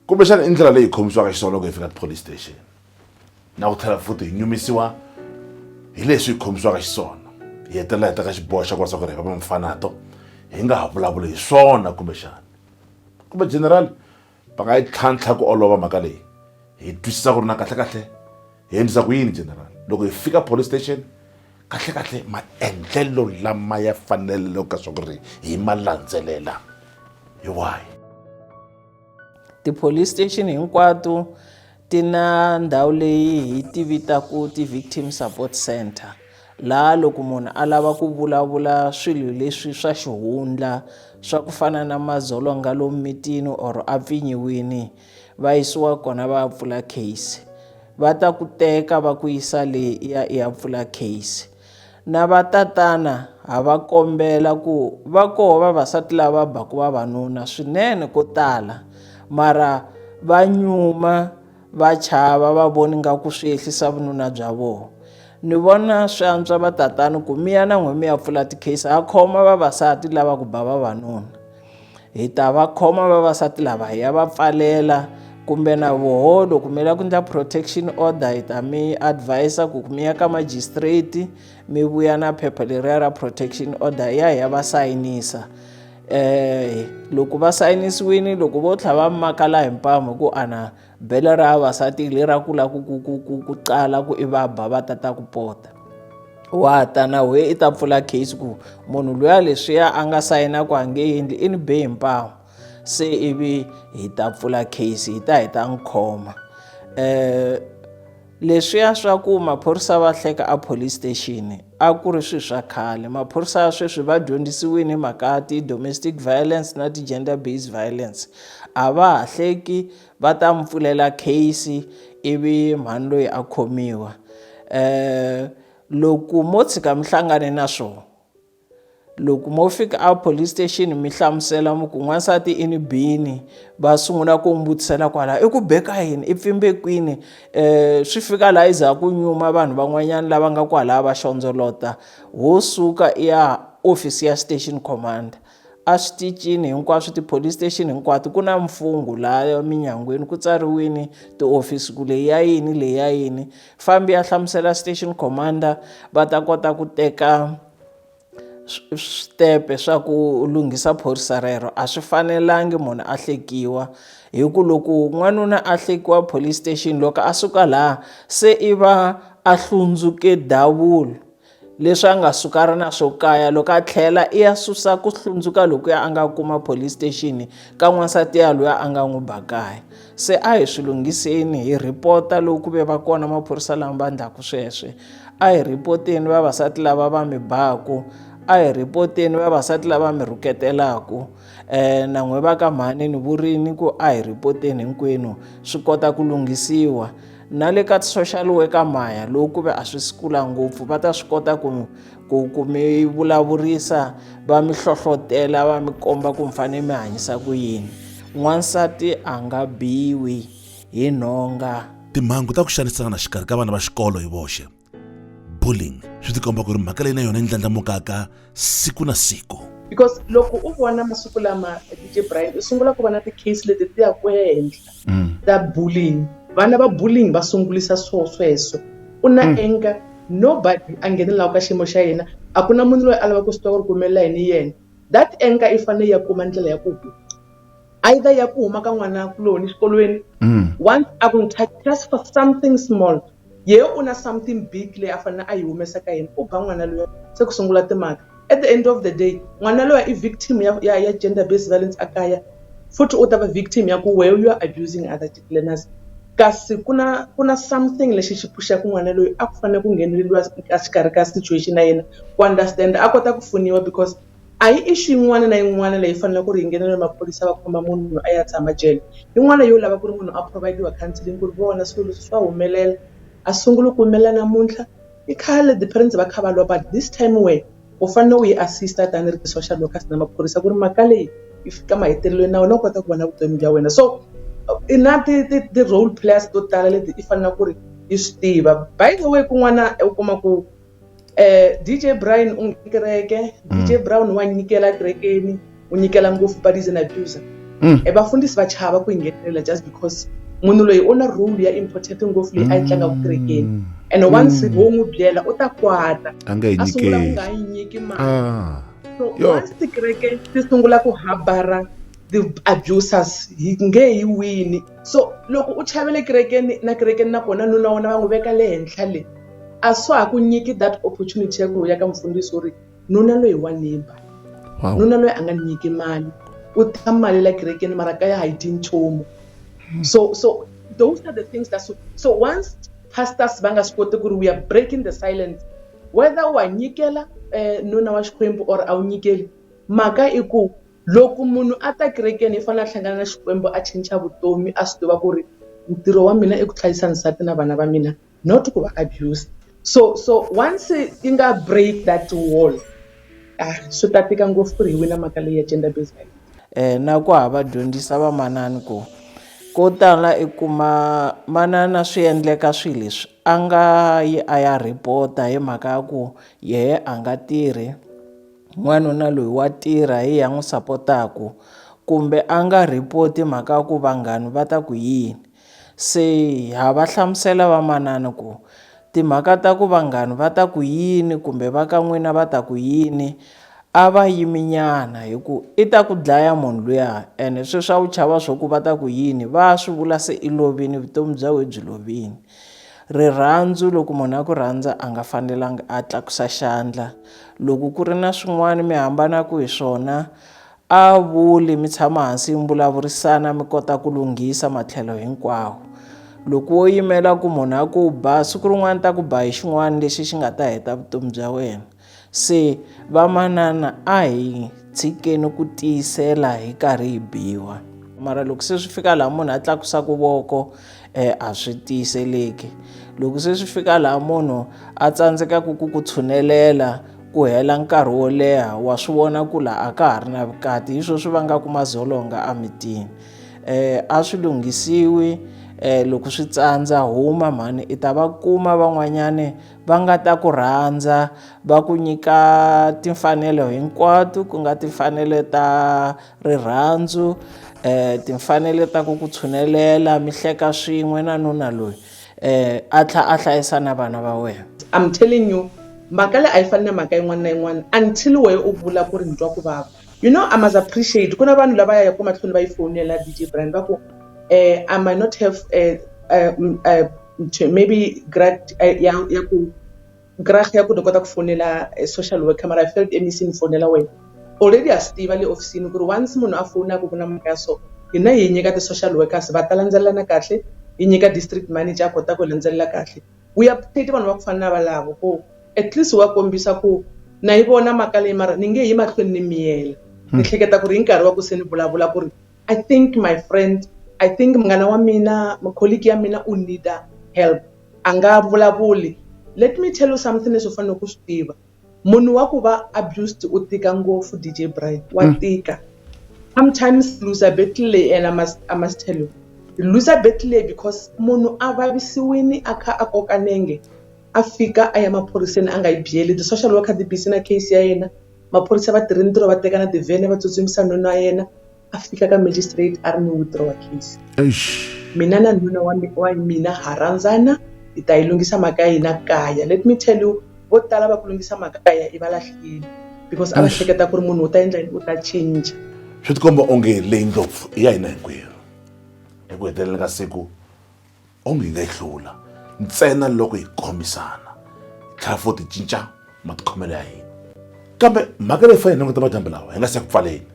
kumbexana i ndlela leyi hi khomisiwaka xiswona loko hi fika police station, na ku tlhela futhi hi nyumisiwa hi leswi hi khomisiwaka xiswona, hi hetelela hi teka xiboho xa ku leswaku ri hi va mfanato hi nga ha vulavuli hi swona. Kumbexana kumbe general va nga yi tlhantlha ku olova mhaka leyi, hi twisisa ku ri na kahle kahle hi endlisa ku yini general loko hi fika police station, kahle kahle maendlelo lama ya faneleke ka swa ku ri hi ma landzelela hi wahi? Ti-police station hinkwato ti na ndhawu leyi hi ti vitaka ti-victim support center, laha loko munhu a lava ku vulavula swilo leswi swa xihundla swa ku fana na madzolonga lomu mitini or a pfinyiwini, va yisiwa kona va ya pfula case. Va ta ku teka va ku yisa le i ya i ya pfula case. Na vatatana ha va kombela ku va koho vavasati lava baku vavanuna swinene ko tala, mara va nyuma va chava, va voni nga ku swi ehlisa vununa bya vona. Ni vona swi antswa vatatana ku mi ya na n'we mi ya pfula ti-case. Ha khoma vavasati lava ku ba vavanuna, hi ta va khoma vavasati lava hi ya va pfalela, kumbe na voho loko mi lava ku endla protection order hi ta mi advise ku mi ya ka magistrate mi vuya na phepha leriya ra protection order ya hi ya va sayinisa. Loko va sayinisiwile, loko vo tlha va makala hi mpamu hi ku ana bele ra vavasati le ra ku lava ku qala ku i va ba va tata ku pota, wa ta na wehe i ta pfula case ku munhu luya leswiya a nga sayina ku a nge endli i ni be hi mpamu, se ivi hi ta pfula case hi ta hi ta n'wi khoma. Leswiya swa ku maphorisa va hleka a police station a ku ri swilo swa khale. Maphorisa ya sweswi va dyondzisiwile hi mhaka ya ti-domestic violence na ti-gender based violence, a va ha hleki, va ta mi pfulela case ivi mhani loyi a khomiwa. Loko mo tshika mi hlangane na swona, loko mo fika a police station mi hlamusela mi ku n'wansati i ni bini, va sungula ku n'wi vutisela kwala i ku beka yini, i pfimbe kwini, swi fika laha i za ku nyuma vanhu van'wanyana lava nga kwalaya va xondzolota, ho suka i ya office ya station commander. A switichini hinkwaswo, ti-police station hinkwato ku na mfungho laha minyangweni ku tsariwini tiofisi ku leyi ya yini, leyi ya yini. Fambi ya hlamusela station commander va ta kota ku teka switepe swa ku lunghisa phorisa rero. A swi fanelangi munhu a hlekiwa, hi ku loko n'wanuna a hlekiwa police station loko a suka laha se i va A hlundzuke davula leswi a nga suka a ri na swo kaya loko a tlhela i ya susa ku hlundzuka lokuya a nga kuma police station ka n'wansati ya luya a nga n'wi ba kaya. Se a hi swi lunghiseni hi rhipota loko ku ve va kona maphorisa lama va endlaku sweswe. A hi rhipoteni vavasati lava va mi baku, a hi rhipoteni vavasati lava mi rhuketelaku. Na n'we va ka mhani ni vurini ku a hi rhipoteni hinkwenu swi kota ku lunghisiwa. Na le ka ti-social worker maya loko ku ve a swi sikula ngopfu va ta swi kota ku ku ku mi vulavurisa va mi hlohlotela va mi komba ku mi fanele mi hanyisa ku yini. N'wansati a nga biwi hi nhonga. Timhangu ta ku xanisana xikarhi ka vana va xikolo hi voxe, bullying, swi tikomba ku ri mhaka leyi na yona yi ndlandlamukaka siku na siku. Because loko u vona masiku lama DJ Brian u sungula ku vona ti-case leti ti ya ku ehenhla ta bullying. Vana va bullying va sungulisa swo sweswo. U na anger, nobody a nghenelelaka ka xiyimo xa yena. A ku na munhu loyi a lavaka ku swi tiva ku ri ku humelela yini hi yena. That anger yi fanele yi ya kuma ndlela ya ku huma. Either ya ku huma ka n'wana kuloni xikolweni, once a ku touch just for something small, yehe u na something big leyi a fanele a yi humesa ka yena, u ba n'wana luya, se ku sungula timhaka. At the end of the day, n'wana luya i victim ya, ya, ya gender based violence a kaya, futhi u ta va victim ya ku where you are abusing other learners. Kasi ku na, ku na something lexi xi phuxaka n'wana loyi a ku fanele ku ngheneleriwa exikarhi ka situation ya yena, ku understand a kota ku pfuniwa because a hi issue yin'wana na yin'wana leyi faneleke ku ri yi nghenela maphorisa va khoma munhu a ya tshama jele. Yin'wana yo lava ku ri munhu a provide-iwa counseling ku ri vona swilo leswi swa humelela, a sunguli ku humelela namuntlha, i khale the parents va kha va lwa but this time where u fanele u yi assist-a tanihi ri ti-social workers na maphorisa ku ri mhaka leyi yi fika mahetelelweni na wena u kota ku vona vutomi bya wena. So i na ti-role players to tala leti i faneleke ku ri i swi tiva. By the way kun'wana u kuma ku DJ Brian u kereke, DJ Brown wa nyikela kerekeni, u nyikela ngopfu but is an abuser. Vafundhisi va chava ku nghenelela just because munhu loyi u na role ya important ngopfu leyi a yi tlangaka kerekeni. And once wo n'wi byela u ta kwata. A nga yi A sungula ku nyikeli. nga yi nyiki mali. So once tikereke ti sungula ku habara the abusers hi nge yi wini. So loko u chavele kerekeni na kerekeni na kona nuna wa wena va n'wi veka le henhla le, a swa ha ku nyiki that opportunity ya ku ya ka mufundhisi u ri nuna loyi wa ni ba. Nuna loyi a nga ni nyiki mali, u ta mali la kerekeni mara kaya ha yi dyi nchumu. So those are the things that so once pastors va nga swi koti ku ri we are breaking the silence, whether wa nyikela nuna wa Xikwembu or a wu nyikeli, mhaka i ku loko munhu a ta kerekeni i fanele a hlangana na Xikwembu a cinca vutomi, a swi tiva ku ri ntirho wa mina i ku hlayisa nsati na vana va mina, not ku va abuse. So once yi nga break that wall, swi ta tika ngopfu ku ri hi wina mhaka leyi ya gender based violence. Na ku ha va dyondzisa vamanana ku ko tala i kuma manana swi endleka swilo leswi a nga yi a ya report-a hi mhaka ya ku yehe a nga tirhi, n'wanuna loyi wa tirha hi ya n'wi sapotaku, kumbe a nga report-i mhaka ya ku vanghani va ta ku yini. Se ha va hlamusela vamanana ku timhaka ta ku vanghani va ta ku yini kumbe va ka n'wina va ta ku yini a va yiminyana hi ku i ta ku dlaya munhu luya, ene sweswi a wu chava swo ku va ta ku yini va swi vula se i lovini, vutomi bya wena byi lovini. Rirhandzu loko munhu a ku rhandza a nga fanelanga a tlakusa xandla, loko ku ri na swin'wana mi hambanaka hi swona a vuli mi tshama hansi mi vulavurisana mi kota ku lunghisa matlhelo hinkwawo. Loko wo yimela ku munhu a ku ba siku rin'wana ta ku ba hi xin'wana lexi xi nga ta heta vutomi bya wena. Se vamanana a hi tshikeni ku tiyisela hi karhi hi biwa, mara loko se swi fika laha munhu a tlakusaka voko a swi tiyiseleki. Loko se swi fika laha munhu a tsandzekaka ku ku tshunelela ku hela nkarhi wo leha, wa swi vona ku laha a ka ha ri na vukati, hi swona swi vangaka madzolonga emitini. A swi lunghisiwi, loko swi tsandza huma mhani i ta va kuma van'wanyani va nga ta ku rhandza va ku nyika timfanelo hinkwato, ku nga timfanelo ta rirhandzu, timfanelo ta ku ku tshunelela mi hleka swin'we na nuna loyi, a tlhela a hlayisa na vana va wena. I'm telling you, mhaka leyi a yi fani na mhaka yin'wana na yin'wana until wehe u vula ku ri ni twa ku vava. You know, I must appreciate ku na vanhu lava yaka mahlweni va yi fonela DJ Brian va ku I might not have Maybe grad ya ku grag ya ku ni kota ku fonela social worker, mara I felt MEC ni fonela wena. Already ha swi tiva le ofisini ku ri once munhu a fowunaka ku na mhaka ya so, hina hi nyika ti-social workers va ta landzelelana kahle, hi nyika district manager a kota ku landzelela kahle. We appreciate vanhu va ku fana na valavo ku at least wa kombisa ku na yi vona mhaka leyi, mara ni nge yi mahlweni ni miyela. Ni hleketa ku ri hi nkarhi wa ku se ni vulavula ku ri I think my friend, I think munghana wa mina, colleague ya mina u need help. A nga vulavuli. Let me tell you something leswi u faneleke ku swi tiva. Munhu wa ku va abused u tika ngopfu, DJ Brian, wa tika. Sometimes lose a battle, and I must tell you, lose a battle because munhu a vavisiwini a kha a koka nenge, a fika a ya maphoriseni a nga yi byeli. Ti-social worker ti busy na case ya yena, maphorisa va tirhi ntirho, va teka na tivhene va tsutsumisa nuna wa yena, a fika ka magistrate a ri ni withdraw case. Eish. Mina na nuna wa mina ha rhandzana, hi ta yi lunghisa mhaka ya hina kaya. Let me tell you, vo tala va ku lunghisa mhaka kaya i va lahlile because a va Eish. hleketa ku ri munhu u ta endla yini, u ta cinca. Swi tikomba onge leyi ndlopfu i ya hina hinkwerhu. Eku heteleleni ka siku onge hi nga yi hlula ntsena loko hi khomisana, hi tlhela futhi hi cinca matikhomelo ya hina. Kambe mhaka leyi fanele hi languta madyambu lawa hi nga se ku pfaleni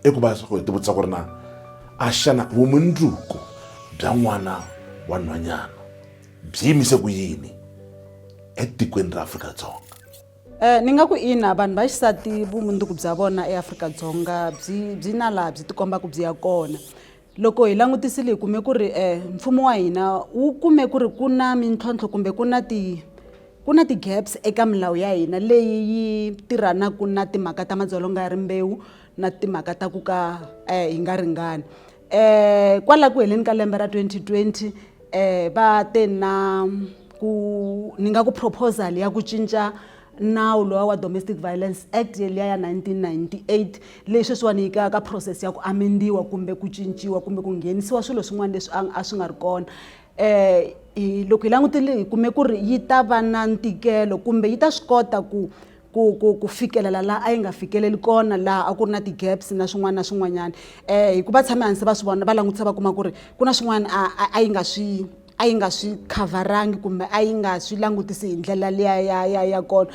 i ku va ku hi tivutisa ku ri na a xana vumundzuku bya n'wana wa nhwanyana byi yimise ku yini etikweni ra Afrika-Dzonga? Ni nga ku ina, vanhu va xisati vumundzuku bya vona eAfrika-Dzonga byi na laha byi tikombaka byi ya kona. Loko hi langutisile hi kume ku ri mfumo wa hina wu kume ku ri ku na mintlhontlho kumbe ku na ti-gaps eka milawu ya hina leyi yi tirhanaka na timhaka ta madzolonga ya rimbewu na timhaka ta ku ka hi nga ringani. Kwala ku heleni ka lembe ra 2020 va te na ku ni nga ku proposal ya ku cinca nawu lowa wa Domestic Violence Act liya ya 1998, leyi sweswiwani yi ka process ya ku amendiwa kumbe ku cinciwa kumbe ku nghenisiwa swilo swin'wana leswi a swi nga ri kona. Loko hi langutile hi kume ku ri yi ta va na ntikelo kumbe yi ta swi kota ku fikelela laha a yi nga fikeleli kona, laha a ku ri na ti-gaps na swin'wana na swin'wanyana, hikuva tshame hansi va swi vona, va langutisa, va kuma ku ri ku na swin'wana a yi nga swi khavharangi kumbe a yi nga swi langutisi hi ndlela liya ya kona.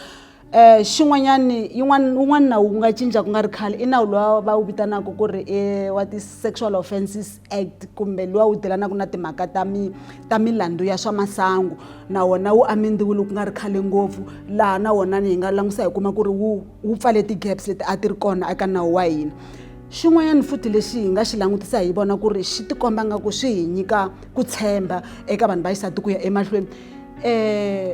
Xin'wanyani yin'wana, wun'wana nawu wu nga cinca ku nga ri khale i nawu lowa va wu vitanaka ku ri i wa ti-Sexual Offences Act, kumbe luwa wu dealanaka na timhaka ta milandzu ya swa masangu. Na wona wu amendiwile ku nga ri khale ngopfu, laha na wona hi nga langutisa hi kuma ku ri wu pfale ti-gaps leti a ti ri kona eka nawu wa hina. Xin'wanyana futhi lexi hi nga xi langutisa hi vona ku ri xi tikomba nga ku swi hi nyika ku tshemba eka vanhu va xisati ku ya emahlweni,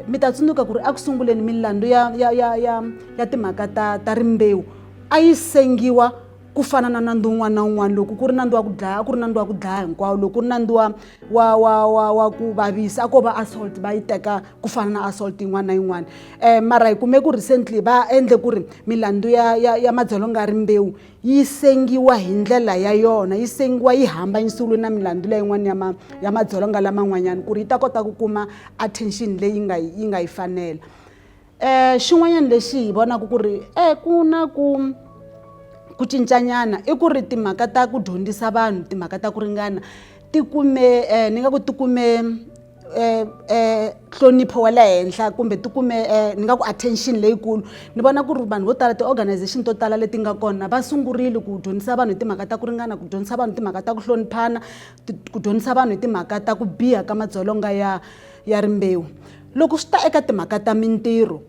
mi ta tsundzuka ku ri eku sunguleni milandzu ya timhaka ta rimbewu a yi sengiwa ku fana na nandzu wun'wana na wun'wana. Loko ku ri nandzu wa ku dlaya, a ku ri nandzu wa ku dlaya hinkwawo. Loko ku ri nandzu wa ku vavisa, a ko va assault, va yi teka ku fana na assault yin'wana na yin'wana. Mara hi kume ku recently va endle ku ri milandzu ya madzolonga ya rimbewu yi sengiwa hi ndlela ya yona, yi sengiwa yi hambanyisiwile na milandzu leyi yin'wana ya madzolonga laman'wanyana, ku ri yi ta kota ku kuma attention leyi yi nga yi fanela. Xin'wanyana lexi hi vonaka ku ri ku na ku cincanyana i ku ri timhaka ta ku dyondzisa vanhu timhaka ta ku ringana ti kume, ni nga ku ti kume nhlonipho wa le henhla kumbe ti kume, ni nga ku, attention leyikulu. Ni vona ku ri vanhu vo tala, ti-organization to tala leti nga kona, va sungurile ku dyondzisa vanhu hi timhaka ta ku ringana, ku dyondzisa vanhu hi timhaka ta ku hloniphana, ku dyondzisa vanhu hi timhaka ta ku biha ka madzolonga ya rimbewu. Loko swi ta eka timhaka ta mintirho,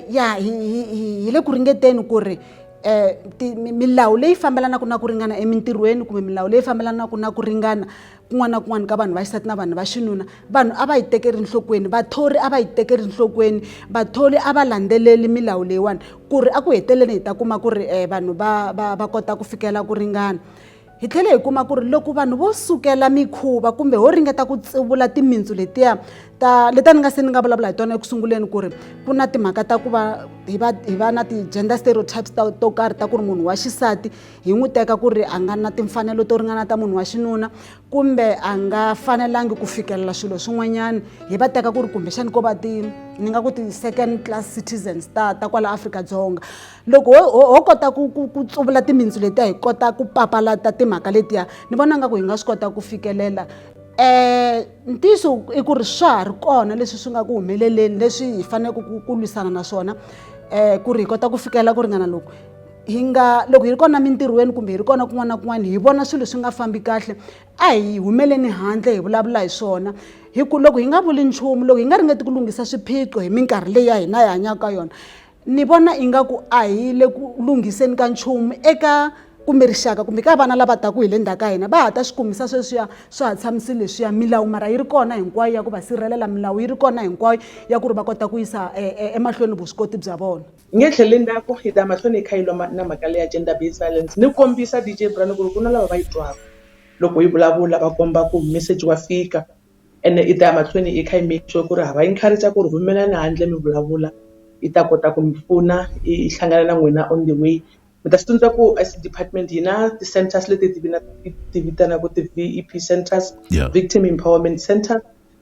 ya hi le ku ringeteni ku ri milawu leyi fambelanaka na ku ringana emintirhweni kumbe milawu leyi fambelanaka na ku ringana kun'wana na kun'wana ka vanhu va xisati na vanhu va xinuna, vanhu a va yi tekeli enhlokweni, vathori a va yi tekeli enhlokweni, vathori a va landzeleli milawu leyiwani, ku ri a ku heteleleni hi ta kuma ku ri vanhu va kota ku fikela ku ringana. Hi tlhele hi kuma ku ri loko vanhu vo sukela mikhuva kumbe ho ringeta ku tsivula timintsu letiya ta leti a ni nga se ni nga vulavula hi tona eku sunguleni, ku ri ku na timhaka ta ku va hi va na ti-gender stereotypes to karhi, ta ku ri munhu wa xisati hi n'wi teka ku ri a nga na timfanelo to ringana ta munhu wa xinuna kumbe a nga fanelangi ku fikelela swilo swin'wanyana, hi va teka ku ri kumbexani ko va ti, ni nga ku, ti-second class citizens ta kwala Afrika-Dzonga. Loko ho kota ku tsuvula timintsu letiya, hi kota ku papalata timhaka letiya, ni vona nga ku hi nga swi kota ku fikelela. Ntiyiso i ku ri swa ha ri kona leswi swi nga ku humeleleni leswi hi faneleke ku lwisana na swona ku ri hi kota ku fikela ku ringana loku hi nga loko hi ri kona mintirhweni kumbe hi ri kona kun'wana na kun'wana hi vona swilo swi nga fambi kahle a hi humeleni handle hi vulavula hi swona hi ku loko hi nga vuli nchumu loko hi nga ringeti ku lunghisa swiphiqo hi minkarhi leyi ya hina hi hanyaka ka yona ni vona ingaku a hi le ku lunghiseni ka nchumu eka kumbe rixaka kumbe ka vana lava taku hi le ndzhaku ka hina va ha ta swi kumisa sweswiya swa ha tshamisile leswiya milawu mara yi ri kona hinkwayo ya ku va sirhelela milawu yi ri kona hinkwayo ya ku ri va kota ku yisa e, e, emahlweni vuswikoti bya vona. Hi nge tlheleli ndzhaku hi ta ya mahlweni hi kha hi lwa na mhaka leya gender based violence ni kombisa D_J Brown ku ri ku na lava va yi twaka loko hi vulavula va komba ku message wa fika ene i ta ya mahlweni i kha i make sure ku ri ha va encourage ku ri humelani handle mi vulavula yi ta kota ku mi pfuna yi hlangana na n'wina on the way mi ta swi tsundzuka ku as department hi na ti-centers leti ti ti vitanaka ti-V_E_P centers victim empowerment centers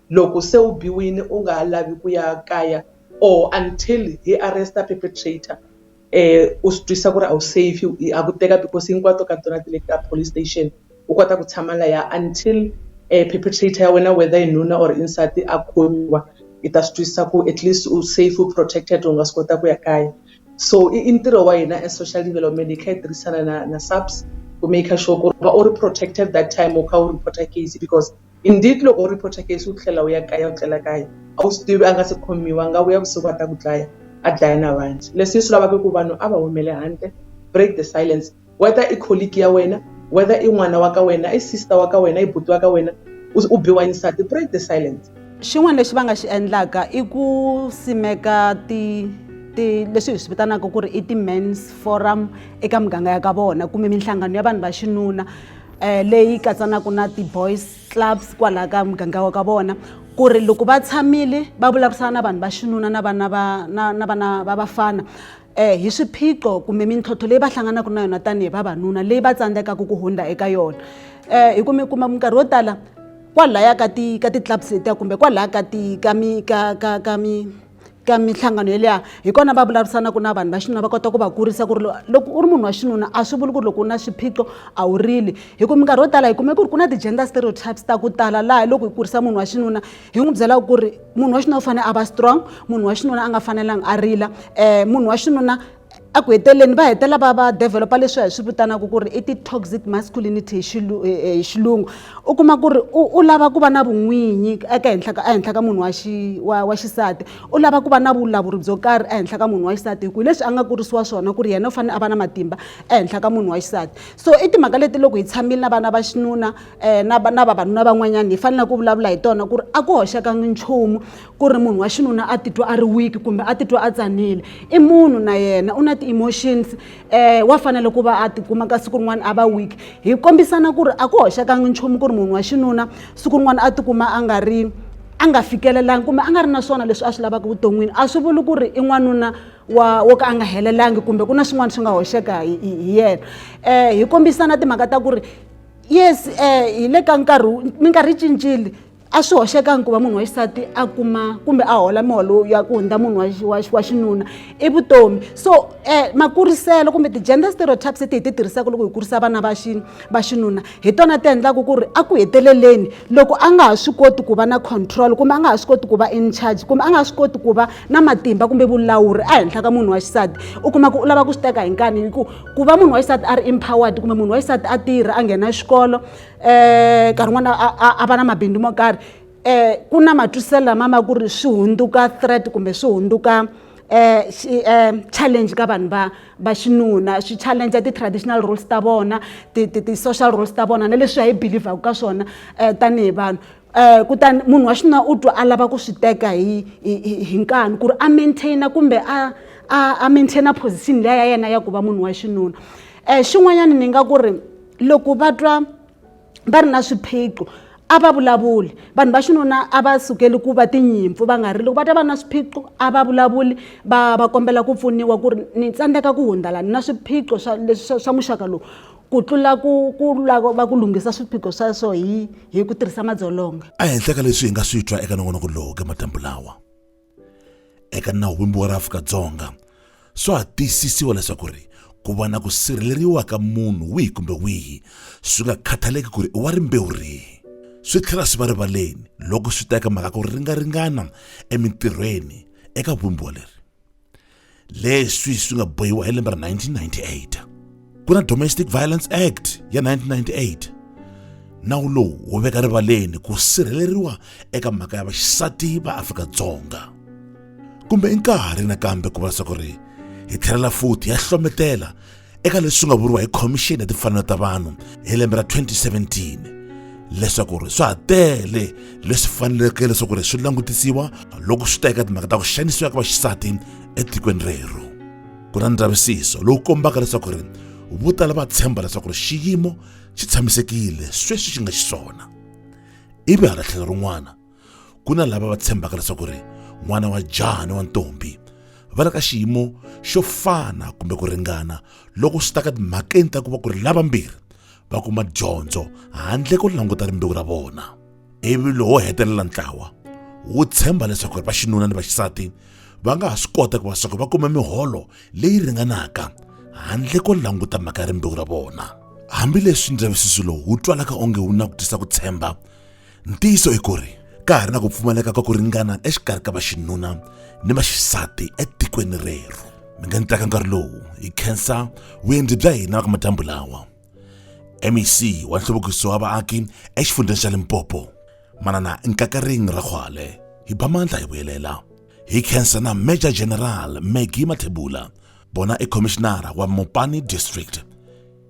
loko se u biwile u nga ha lavi ku ya kaya or until hi arrest-a perpetrator u swi twisisa ku ri a wu safe a ku teka because hinkwato ka tona ti le ka police station u kota ku tshama laya until perpetrator ya wena whether i nuna or i nsati a khomiwa i ta swi twisisa ku at least u safe u protected u nga swi kota ku ya kaya so i ntirho wa hina as social development hi kha hi tirhisana na SAPS ku make sure ku ri va u ri protected that time u kha u reporter case because Indeed loko u report case u tlhela u ya kaya u tlela kaya a wu swi tivi a nga se khomiwa a nga vuya vusiku a ta ku dlaya a dlaya na vana leswi hi swi lavaka ku vanhu a va humele handle break the silence whether i colleague ya wena whether i n'wana wa ka wena i sister wa ka wena i buti wa ka wena u biwa hi nsati break the silence. Xin'wana lexi va nga xi endlaka i ku simeka ti ti leswi hi swi vitanaka ku ri i ti-men's forum eka muganga ya ka vona kumbe minhlangano ya vanhu va xinuna leyi katsanaka na ti-boys clubs kwalaha ka muganga wa ka vona ku ri loko va tshamile va vulavurisana na vanhu va xinuna na vana va na vana va vafana hi swiphiqo kumbe mintlhontlho leyi va hlanganaka na yona tanihi vavanuna leyi va tsandzekaka ku hundza eka yona hi ku mi kuma minkarhi yo tala kwalaya ka ti ka ti-clubs letiya kumbe kwalaya ka ti ka mi ka ka ka mi ka minhlangano yeliya hi kona va vulavurisanaka na vanhu va xinuna va kota ku va kurisa ku ri loko u ri munhu wa xinuna a swi vuli ku ri loko u na swiphiqo a wu rili hi ku minkarhi yo tala hi kume ku ri ku na ti-gender stereotypes ta ku tala laha loko hi kurisa munhu wa xinuna hi n'wi byelaka ku ri munhu wa xinuna u fanele a va strong munhu wa xinuna a nga fanelanga a rila munhu wa xinuna a ku heteleleni va hetelela va va developa leswi hi swi vitanaka ku ri i ti-toxic masculinity hi hi xilungu u kuma ku ri u lava ku va na vun'winyi eka henhla ka ehenhla ka munhu wa xi wa wa xisati u lava ku va na vulawuri byo karhi ehenhla ka munhu wa xisati hi ku leswi a nga kurisiwa swona ku ri yena u fanele a va na matimba ehenhla ka munhu wa xisati so i timhaka leti loko hi tshamile na vana va xinuna na na vavanuna van'wanyana hi fanele ku vulavula hi tona ku ri a ku hoxekangi nchumu ku ri munhu wa xinuna a titwa a ri weak kumbe a titwa a tsanile i munhu na yena u na ti-emotions wa fanele ku va a tikuma ka siku rin'wana a va weak hi kombisana ku ri a ku hoxekangi nchumu ku ri munhu wa xinuna siku rin'wana a tikuma a nga ri a nga fikelelangi kumbe a nga ri na swona leswi a swi lavaka vuton'wini a swi vuli ku ri i n'wanuna wa wo ka a nga helelangi kumbe ku na swin'wana swi nga hoxeka hi yena hi kombisana timhaka ta ku ri yes hi le ka nkarhi minkarhi yi cincile a swi hoxekangi ku va munhu wa xisati a kuma kumbe a hola miholo ya ku hundza munhu wa xinuna i vutomi so makuriselo kumbe ti-gender stereotypes leti hi ti tirhisaka loko hi kurisa vana va va xinuna hi tona ti endlaka ku ri a ku heteleleni loko a nga ha swi koti ku va na control kumbe a nga ha swi koti ku va in charge kumbe a nga ha swi koti ku va na matimba kumbe vulawuri ehenhla ka munhu wa xisati u kuma ku u lava ku swi teka hi nkani hi ku ku va munhu wa xisati a ri empowered kumbe munhu wa xisati a tirha a nghena xikolo nkarhi wun'wana a va na mabindzu mo karhi ku na matwisiselo lama ma ku ri swi hundzuka threat kumbe swi hundzuka challenge ka vanhu va va xinuna swi challenge ti-traditional roles ta vona ti-social roles ta vona na leswi hi believ-aka ka swona tanihi vanhu kutani munhu wa xinuna u twa a lava ku swi teka hi hi nkani ku ri a maintain kumbe a maintain position liya ya yena ya ku va munhu wa xinuna xin'wanyana ni nga ku ri loko va twa va ri na swiphiqo a va vulavuli vanhu va xinuna a va sukeli ku va tinyimpfu va nga ri loko va twa va ri na swiphiqo a va vulavuli va va kombela ku pfuniwa ku ri ni tsandzeka ku hundza la ni na swiphiqo swa leswi swa muxaka lowu ku tlula ku ku lava ku lunghisa swiphiqo sweswo hi hi ku tirhisa madzolonga. Ehenhla ka leswi hi nga swi twa eka nongonoko lowu ka madyambu lawa eka nawu vumbiwa ra Afrika-Dzonga swa ha tiyisisiwa leswaku ri ku va na ku sirheleriwa ka munhu wihi kumbe wihi swi nga khathaleki ku ri i wa rimbewu rihi. Swi tlhela swi va rivaleni loko swi ta eka mhaka ku ringaringana emintirhweni eka vumbiwa leri. Leswi swi nga bohiwa hi lembe ra 1998. Ku na Domestic Violence Act ya 1998. Nawu lowu wu veka rivaleni ku sirheleriwa eka mhaka ya vaxisati va Afrika-Dzonga. Kumbe i nkarhi nakambe ku va leswaku ri hi tlhelela futhi ya hlometela eka leswi swi nga vuriwa hi khomixini ya timfanelo ta vanhu hi lembe ra 2017 leswaku ri swa ha tele leswi faneleke leswaku ri swi langutisiwa loko swi ta eka timhaka ta ku xanisiwa ka vaxisati etikweni rerhu. Ku na ndzavisiso lowu kombaka leswaku ri vo tala va tshemba leswaku ri xiyimo xi tshamisekile sweswi xi nga xiswona. Ivi hala tlhelo rin'wana ku na lava va tshembaka leswaku ri n'wana wa jaha ni wa ntombi va le ka xiyimo xo fana kumbe ku ringana loko swi ta ka timhakeni ta ku va ku ri lavambirhi va kuma dyondzo handle ko languta rimbewu ra vona. Ivi lowo hetelela ntlawa wu tshemba leswaku ri vaxinuna ni vaxisati va nga ha swi kota ku va leswaku va kuma miholo leyi ringanaka handle ko languta mhaka ya rimbewu ra vona. Hambileswi ndzavisiso lowu wu twalaka onge wu na ku tisa ku tshemba, Ntiyiso i ku ri ka ha ri na ku pfumaleka ka ku ringana exikarhi ka vaxinuna ni vaxisati etikweni rerhu. Mi nga ni teka nkarhi lowu hi khensa vuendzi bya hina ka madyambu lawa. MEC wa nhluvukiso wa vaaki exifundzheni xa Limpopo, Manana Nkakaring Rakgwale, hi ba mandla hi vuyelela. Hi khensa na Major General Maggie Mathebula, vona i khomishinara wa Mopani District.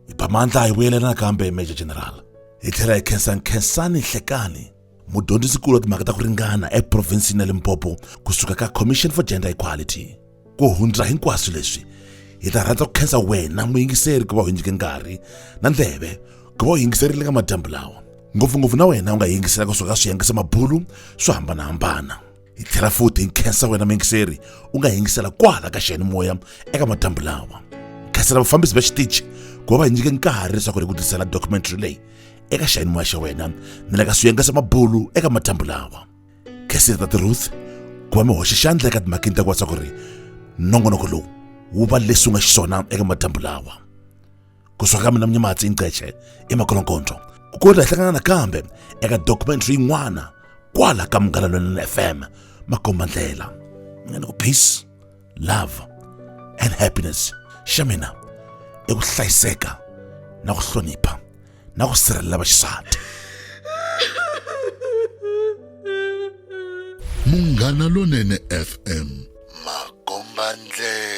Hi ba mandla hi vuyelela nakambe Major General. Hi tlhela hi khensa Nkhensani Hlekani, mudyondzisinkulu wa timhaka ta ku ringana eprovinsini ya Limpopo kusuka ka Commission for Gender Equality. Ku hundza hinkwaswo leswi, hi ta rhandza ku khensa wena muyingiseri ku va u hi nyike nkarhi na ndleve ku va u yingiserile ka madyambu lawa. Ngopfungopfu na wena u nga yingisela kusuka ka swiyenge swa mabulu swo hambanahambana. Hi tlhela futhi hi nkhensa wena muyingiseri u nga yingisela kwala ka xiyanimoya eka madyambu lawa. Nkhensela vafambisi va xitichi ku va va hi nyike nkarhi leswaku hi ku tisela documentary leyi eka xiyanimoya xa wena ni le ka swiyenge swa mabulu eka madyambu lawa. Khensile Tati Ruth ku va mi hoxe xandla eka timhakeni ta ku va swa ku ri nongonoko lowu wu va leswi wu nga xiswona eka madyambu lawa. Kusuka ka mina Mnyamatsi Nceche emakolonkondzo ku kota hi hlangana nakambe eka documentary yin'wana kwala ka Munghana Lonene FM makomba ndlela. Mina ni ku peace, love and happiness. Xa mina i ku hlayiseka na ku hlonipha na ku sirhelela vaxisati. Munghana Lonene FM makomba ndlela.